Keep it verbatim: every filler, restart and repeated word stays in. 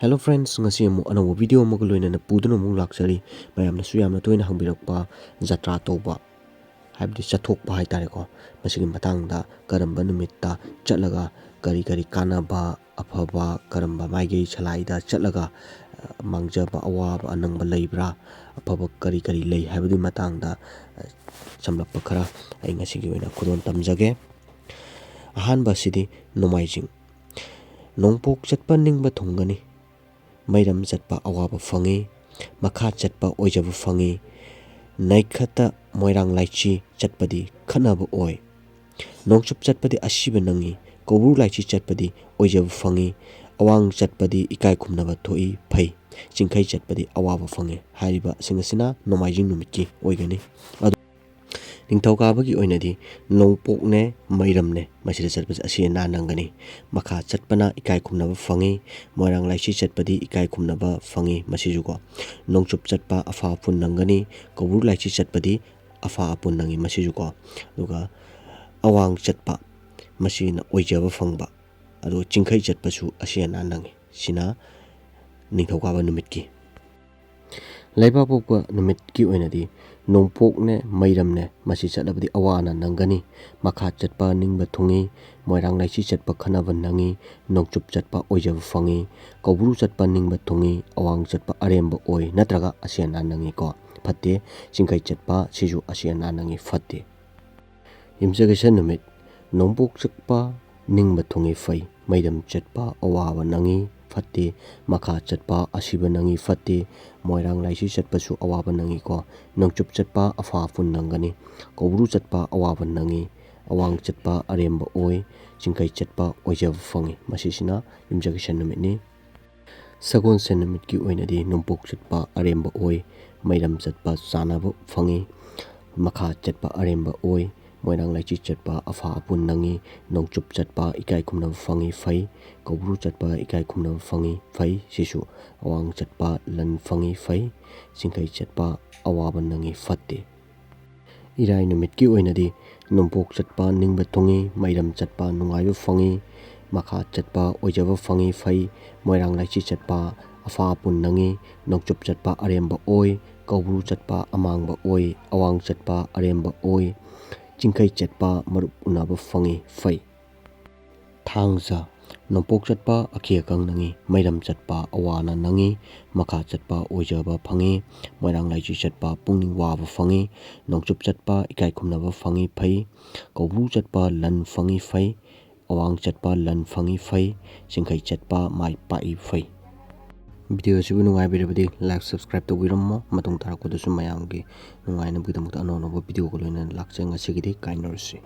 Hello friends, ꯉꯁꯤ ꯑꯃꯨꯛ ꯑꯅꯧꯕ video ꯑꯃꯒ ꯂꯣꯏꯅꯅ ꯄꯨꯗꯨꯅ ꯑꯃꯨꯛ ꯂꯥꯛꯆꯔꯤ꯫ ꯃꯌꯥꯝꯅꯁꯨ ꯌꯥꯝꯅ ꯇꯣꯏꯅ ꯍꯪꯕꯤꯔꯛꯄ ꯖꯇ꯭ꯔꯥ ꯇꯧꯕ, ꯍꯥꯏꯕꯗꯤ ꯆꯠꯊꯣꯛꯄ ꯍꯥꯏꯇꯥꯔꯦꯀꯣ, ꯃꯁꯤꯒꯤ ꯃꯇꯥꯡꯗ ꯀꯔꯝꯕ ꯅꯨꯃꯤꯠꯇ ꯆꯠꯂꯒ ꯀꯔꯤ ꯀꯔꯤ ꯀꯥꯟꯅꯕ, ꯑꯐꯕ, ꯀꯔꯝꯕ ꯃꯥꯏꯀꯩ ꯁꯂꯥꯏꯗ ꯆꯠꯂꯒ, ꯑ, ꯃꯥꯡꯖꯕ, ꯑꯋꯥꯕ, ꯑꯅꯪꯕ ꯂꯩꯕ꯭ꯔꯥ, ꯑꯐꯕ ꯀꯔꯤ ꯀꯔꯤ ꯂꯩ ꯍꯥꯏꯕꯗꯨꯒꯤ ꯃꯇꯥꯡꯗ, ꯑ, ꯁꯝꯂꯞꯄ ꯈꯔ ꯑꯩ ꯉꯁꯤꯒꯤ ꯑꯣꯏꯅ ꯈꯨꯗꯣꯜ ꯇꯝꯖꯒꯦ꯫ ꯑꯍꯥꯟꯕ ꯑꯁꯤꯗꯤ ꯅꯣꯡꯃꯥꯏꯖꯤꯡ꯫ ꯅꯣꯡꯄꯣꯛ ꯆꯠꯄ ꯅꯤꯡꯕ ꯊꯨꯡꯒꯅꯤ, ꯃꯩꯔꯝ ꯆꯠꯄ ꯑꯋꯥꯕ ꯐꯪꯉꯤ, ꯃꯈꯥ ꯆꯠꯄ ꯑꯣꯏꯖꯕ ꯐꯪꯉꯤ, ꯅꯩꯈꯠꯇ ꯃꯣꯏꯔꯥꯡ ꯂꯥꯏꯆꯤ ꯆꯠꯄꯗꯤ ꯈꯠꯅꯕ ꯑꯣꯏ, ꯅꯣꯡꯆꯨꯞ ꯆꯠꯄꯗꯤ ꯑꯁꯤꯕ ꯅꯪꯉꯤ, ꯀꯧꯕ꯭ꯔꯨ ꯂꯥꯏꯆꯤ ꯆꯠꯄꯗꯤ ꯑꯣꯏꯖꯕ ꯐꯪꯉꯤ, ꯑꯋꯥꯡ ꯆꯠꯄꯗꯤ ꯏꯀꯥꯏ ꯈꯨꯝꯅꯕ ꯊꯣꯛꯏ, ꯐꯩ, ꯆꯤꯡꯈꯩ ꯆꯠꯄꯗꯤ ꯑꯋꯥꯕ ꯐꯪꯉꯤ꯫ ꯍꯥꯏꯔꯤꯕꯁꯤꯡ ꯑꯁꯤꯅ ꯅꯣꯡꯃꯥꯏꯖꯤꯡ ꯅꯨꯃꯤꯠꯀꯤ ꯑꯣꯏꯒꯅꯤ꯫ ꯑꯗꯨ ꯅꯤꯡꯊꯧꯀꯥꯕꯒꯤ ꯑꯣꯏꯅꯗꯤ ꯅꯣꯡꯄꯣꯛꯅꯦ, ꯃꯩꯔꯝꯅꯦ, ꯃꯁꯤꯗ ꯆꯠꯄꯁꯦ ꯑꯁꯤ ꯑꯅꯥ ꯅꯪꯒꯅꯤ꯫ ꯃꯈꯥ ꯆꯠꯄꯅ ꯏꯀꯥꯏ ꯈꯨꯝꯅꯕ ꯐꯪꯉꯤ, ꯃꯣꯏꯔꯥꯡ ꯂꯥꯏꯆꯤ ꯆꯠꯄꯗꯤ ꯏꯀꯥꯏ ꯈꯨꯝꯅꯕ ꯐꯪꯉꯤ ꯃꯁꯤꯁꯨꯀꯣ꯫ ꯅꯣꯡꯆꯨꯞ ꯆꯠꯄ ꯑꯐ ꯑꯄꯨꯟ ꯅꯪꯒꯅꯤ, ꯀꯧꯕ꯭ꯔꯨ ꯂꯥꯏꯆꯤ ꯆꯠꯄꯗꯤ ꯑꯐ ꯑꯄꯨꯟ ꯅꯪꯉꯤ ꯃꯁꯤꯁꯨꯀꯣ꯫ ꯑꯗꯨꯒ ꯑꯋꯥꯡ ꯆꯠꯄ, ꯃꯁꯤꯅ ꯑꯣꯏꯖꯕ ꯐꯪꯕ꯫ ꯑꯗꯨꯒ ꯆꯤꯡꯈꯩ ꯆꯠꯄꯁꯨ ꯑꯁꯤ ꯑꯅꯥ ꯅꯪꯉꯤ꯫ ꯁꯤꯅ ꯅꯤꯡꯊꯧꯀꯥꯕ ꯅꯨꯃꯤꯠꯀꯤ꯫ ꯂꯩꯕꯥꯛꯄꯣꯛꯄ ꯅꯨꯃꯤꯠꯀꯤ ꯑꯣꯏꯅꯗꯤ ꯅꯣꯡꯄꯣꯛꯅꯦ, ꯃꯩꯔꯝꯅꯦ, ꯃꯁꯤ ꯆꯠꯂꯕꯗꯤ ꯑꯋꯥ ꯑꯅꯥ ꯅꯪꯒꯅꯤ꯫ ꯃꯈꯥ ꯆꯠꯄ ꯅꯤꯡꯕ ꯊꯨꯡꯉꯤ, ꯃꯣꯏꯔꯥꯡ ꯂꯥꯏꯆꯤ ꯆꯠꯄ ꯈꯟꯅꯕ ꯅꯪꯉꯤ, ꯅꯣꯡꯆꯨꯞ ꯆꯠꯄ ꯑꯣꯏꯖꯕ ꯐꯪꯉꯤ, ꯀꯧꯕ꯭ꯔꯨ ꯆꯠꯄ ꯅꯤꯡꯕ ꯊꯨꯡꯉꯤ, ꯑꯋꯥꯡ ꯆꯠꯄ ꯑꯔꯦꯝꯕ ꯑꯣꯏ ꯅꯠꯇ꯭ꯔꯒ ꯑꯁꯤ ꯑꯅꯥ ꯅꯪꯉꯤꯀꯣ, ꯐꯠꯇꯦ꯫ ꯆꯤꯡꯈꯩ ꯆꯠꯄ ꯁꯤꯁꯨ ꯑꯁꯤ ꯑꯅꯥ ꯅꯪꯉꯤ, ꯐꯠꯇꯦ꯫ ꯌꯨꯝꯁꯀꯩꯁ ꯅꯨꯃꯤꯠ꯫ ꯅꯣꯡꯄꯣꯛ ꯆꯠꯄ ꯅꯤꯡꯕ ꯊꯨꯡꯉꯤ, ꯐꯩ꯫ ꯃꯩꯔꯝ ꯆꯠꯄ ꯑꯋꯥꯕ ꯅꯪꯉꯤ, ꯐꯠꯇꯦ꯫ ꯃꯈꯥ ꯆꯠꯄ ꯑꯁꯤꯕ ꯅꯪꯉꯤ, ꯐꯠꯇꯦ꯫ ꯃꯣꯏꯔꯥꯡ ꯂꯥꯏꯁꯤ ꯆꯠꯄꯁꯨ ꯑꯋꯥꯕ ꯅꯪꯉꯤꯀꯣ꯫ ꯅꯣꯡꯆꯨꯞ ꯆꯠꯄ ꯑꯐ ꯑꯄꯨꯟ ꯅꯪꯒꯅꯤ꯫ ꯀꯧꯕ꯭ꯔꯨ ꯆꯠꯄ ꯑꯋꯥꯕ ꯅꯪꯉꯤ꯫ ꯑꯋꯥꯡ ꯆꯠꯄ ꯑꯔꯦꯝꯕ ꯑꯣꯏ꯫ ꯆꯤꯡꯈꯩ ꯆꯠꯄ ꯑꯣꯏꯖꯕ ꯐꯪꯉꯤ꯫ ꯃꯁꯤꯁꯤꯅ ꯌꯨꯝꯁꯀꯩꯁ ꯅꯨꯃꯤꯠꯅꯤ꯫ ꯁꯒꯣꯜꯁꯦꯟ ꯅꯨꯃꯤꯠꯀꯤ ꯑꯣꯏꯅꯗꯤ ꯅꯣꯡꯄꯣꯛ ꯆꯠꯄ ꯑꯔꯦꯝꯕ ꯑꯣꯏ, ꯃꯩꯔꯝ ꯆꯠꯄ ꯆꯥꯅꯕ ꯐꯪꯉꯤ, ꯃꯈꯥ ꯆꯠꯄ ꯑꯔꯦꯝꯕ ꯑꯣꯏ, ꯃꯣꯏꯔꯥꯡ ꯂꯥꯏꯆꯤ ꯆꯠꯄ ꯑꯐ ꯑꯄꯨꯟ ꯅꯪꯉꯤ, ꯅꯣꯡꯆꯨꯞ ꯆꯠꯄ ꯏꯀꯥꯏ ꯈꯨꯝꯅꯕ ꯐꯪꯉꯤ, ꯐꯩ, ꯀꯧꯕ꯭ꯔꯨ ꯆꯠꯄ ꯏꯀꯥꯏ ꯈꯨꯝꯅꯕ ꯐꯪꯉꯤ, ꯐꯩ, ꯁꯤꯁꯨ ꯑꯋꯥꯡ ꯆꯠꯄ ꯂꯟ ꯐꯪꯉꯤ, ꯐꯩ, ꯆꯤꯡꯈꯩ ꯆꯠꯄ ꯑꯋꯥꯕ ꯅꯪꯉꯤ, ꯐꯠꯇꯦ꯫ ꯏꯔꯥꯏ ꯅꯨꯃꯤꯠꯀꯤ ꯑꯣꯏꯅꯗꯤ ꯅꯣꯡꯄꯣꯛ ꯆꯠꯄ ꯅꯤꯡꯕ ꯊꯨꯡꯉꯤ, ꯃꯩꯔꯝ ꯆꯠꯄ ꯅꯨꯡꯉꯥꯏꯕ ꯐꯪꯉꯤ, ꯃꯈꯥ ꯆꯠꯄ ꯑꯣꯏꯖꯕ ꯐꯪꯏ ꯐꯩ꯫ ꯃꯣꯏꯔꯥꯡ ꯂꯥꯏꯆꯤ ꯆꯠꯄ ꯑꯐꯥ ꯑꯄꯨꯟ ꯅꯪꯏ꯫ ꯅꯣꯡꯆꯨꯞ ꯆꯠꯄ ꯑꯔꯦꯝꯕ ꯑꯣꯏ꯫ ꯀꯧꯕ꯭ꯔꯨ ꯆꯠꯄ ꯑꯃꯥꯡꯕ ꯑꯣꯏ꯫ ꯑꯋꯥꯡ ꯆꯠꯄ ꯑꯔꯦꯝꯕ ꯑꯣꯏ꯫ ꯆꯤꯡꯈꯩ ꯆꯠꯄ ꯃꯔꯨꯞ ꯎꯅꯕ ꯐꯪꯏ ꯐꯩ꯫ ꯊꯥꯡꯖ ꯅꯣꯡꯄꯣꯛ ꯆꯠꯄ ꯑꯈꯦ ꯑꯈꯪ ꯅꯪꯏ꯫ ꯃꯩꯔꯝ ꯆꯠꯄ ꯑꯋꯥꯅ ꯅꯪꯏ꯫ ꯃꯈꯥ ꯆꯠꯄ ꯑꯣꯏꯖꯕ ꯐꯪꯏ꯫ ꯃꯣꯏꯔꯥꯡ ꯂꯥꯏꯆꯤ ꯆꯠꯄ ꯄꯨꯛꯅꯤꯡ ꯋꯥꯕ ꯐꯪꯏ꯫ ꯅꯣꯡꯆꯨꯞ ꯆꯠꯄ ꯏꯀꯥꯏ ꯈꯨꯝꯅꯕ ꯐꯪꯏ ꯐꯩ꯫ ꯀꯧꯕ꯭ꯔꯨ ꯆꯠꯄ ꯂꯟ ꯐꯪꯏ ꯐꯩ꯫ ꯑꯋꯥꯡ ꯆꯠꯄ ꯂꯟ ꯐꯪꯏ ꯐꯩ꯫ ꯆꯤꯡꯈꯩ ꯆꯠꯄ ꯃꯥꯏ ꯄꯥꯛꯏ ꯐꯩ꯫ ꯚꯤꯗꯤꯑꯣ ꯑꯁꯤꯕꯨ ꯅꯨꯡꯉꯥꯏꯕꯤꯔꯕꯗꯤ like subscribe ꯇꯧꯕꯤꯔꯝꯃꯣ꯫ ꯃꯇꯨꯡ ꯇꯥꯔꯛꯄꯗꯁꯨ ꯃꯌꯥꯝꯒꯤ ꯅꯨꯡꯉꯥꯏꯅꯕꯒꯤꯗꯃꯛꯇ ꯑꯅꯧ ꯑꯅꯧꯕ ꯚꯤꯗꯤꯑꯣꯒ ꯂꯣꯏꯅꯅ ꯂꯥꯛꯆꯩ꯫ ꯉꯁꯤꯒꯤꯗꯤ ꯀꯥꯏꯅꯔꯁꯤ꯫